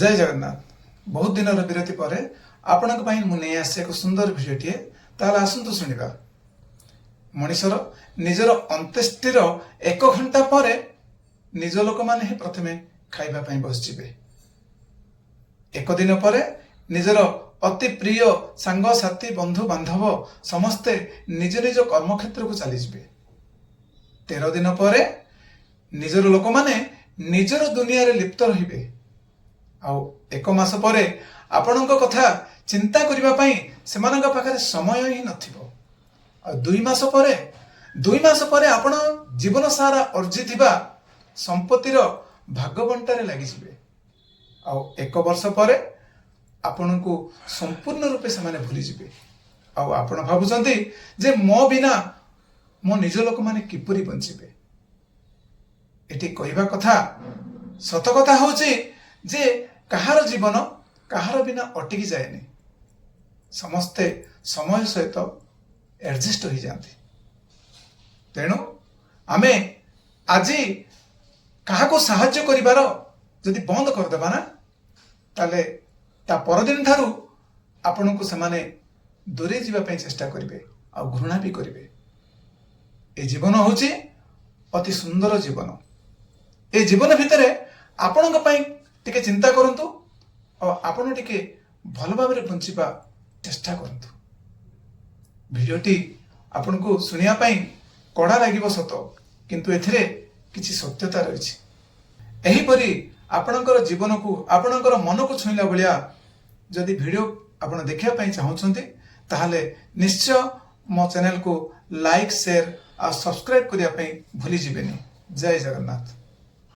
ଜୟ ଜଗନ୍ନାଥ। ବହୁତ ଦିନର ବିରତି ପରେ ଆପଣଙ୍କ ପାଇଁ ମୁଁ ନେଇ ଆସିଛି ଏକ ସୁନ୍ଦର ଭିଡ଼ିଓଟିଏ। ତାହେଲେ ଆସନ୍ତୁ ଶୁଣିବା। ମଣିଷର ନିଜର ଅନ୍ତ୍ୟେଷ୍ଟିର ଏକ ଘଣ୍ଟା ପରେ ନିଜ ଲୋକମାନେ ହିଁ ପ୍ରଥମେ ଖାଇବା ପାଇଁ ବସିଯିବେ। ଏକ ଦିନ ପରେ ନିଜର ଅତି ପ୍ରିୟ ସାଙ୍ଗସାଥି, ବନ୍ଧୁ ବାନ୍ଧବ ସମସ୍ତେ ନିଜ ନିଜ କର୍ମକ୍ଷେତ୍ରକୁ ଚାଲିଯିବେ। 13 ଦିନ ପରେ ନିଜର ଲୋକମାନେ ନିଜର ଦୁନିଆରେ ଲିପ୍ତ ରହିବେ। ଆଉ ଏକ ମାସ ପରେ ଆପଣଙ୍କ କଥା ଚିନ୍ତା କରିବା ପାଇଁ ସେମାନଙ୍କ ପାଖରେ ସମୟ ହିଁ ନଥିବ। ଆଉ 2 ମାସ ପରେ ଆପଣ ଜୀବନ ସାରା ଅର୍ଜିଥିବା ସମ୍ପତ୍ତିର ଭାଗ ବଣ୍ଟାରେ ଲାଗିଯିବେ। ଆଉ ଏକ ବର୍ଷ ପରେ ଆପଣଙ୍କୁ ସମ୍ପୂର୍ଣ୍ଣ ରୂପେ ସେମାନେ ଭୁଲିଯିବେ। ଆଉ ଆପଣ ଭାବୁଛନ୍ତି ଯେ ମୋ ବିନା ମୋ ନିଜ ଲୋକମାନେ କିପରି ବଞ୍ଚିବେ? ଏଠି କହିବା କଥା, ସତ କଥା ହଉଛି ଯେ କାହାର ଜୀବନ କାହାର ବିନା ଅଟକି ଯାଏନି। ସମସ୍ତେ ସମୟ ସହିତ ଆଡଜଷ୍ଟ ହୋଇଯାଆନ୍ତି। ତେଣୁ ଆମେ ଆଜି କାହାକୁ ସାହାଯ୍ୟ କରିବାର ଯଦି ବନ୍ଦ କରିଦେବା ନା, ତାହେଲେ ତା ପରଦିନ ଠାରୁ ଆପଣଙ୍କୁ ସେମାନେ ଦୂରେଇ ଯିବା ପାଇଁ ଚେଷ୍ଟା କରିବେ ଆଉ ଘୃଣା ବି କରିବେ। ଏ ଜୀବନ ହେଉଛି ଅତି ସୁନ୍ଦର ଜୀବନ। ଏ ଜୀବନ ଭିତରେ ଆପଣଙ୍କ ପାଇଁ ଟିକେ ଚିନ୍ତା କରନ୍ତୁ ଆଉ ଆପଣ ଟିକେ ଭଲ ଭାବରେ ବଞ୍ଚିବା ଚେଷ୍ଟା କରନ୍ତୁ। ଭିଡ଼ିଓଟି ଆପଣଙ୍କୁ ଶୁଣିବା ପାଇଁ କଡ଼ା ଲାଗିବ ସତ, କିନ୍ତୁ ଏଥିରେ କିଛି ସତ୍ୟତା ରହିଛି। ଏହିପରି ଆପଣଙ୍କର ଜୀବନକୁ, ଆପଣଙ୍କର ମନକୁ ଛୁଇଁଲା ଭଳିଆ ଯଦି ଭିଡ଼ିଓ ଆପଣ ଦେଖିବା ପାଇଁ ଚାହୁଁଛନ୍ତି, ତାହେଲେ ନିଶ୍ଚୟ ମୋ ଚ୍ୟାନେଲକୁ ଲାଇକ୍, ସେୟାର ଆଉ ସବସ୍କ୍ରାଇବ୍ କରିବା ପାଇଁ ଭୁଲିଯିବେନି। ଜୟ ଜଗନ୍ନାଥ।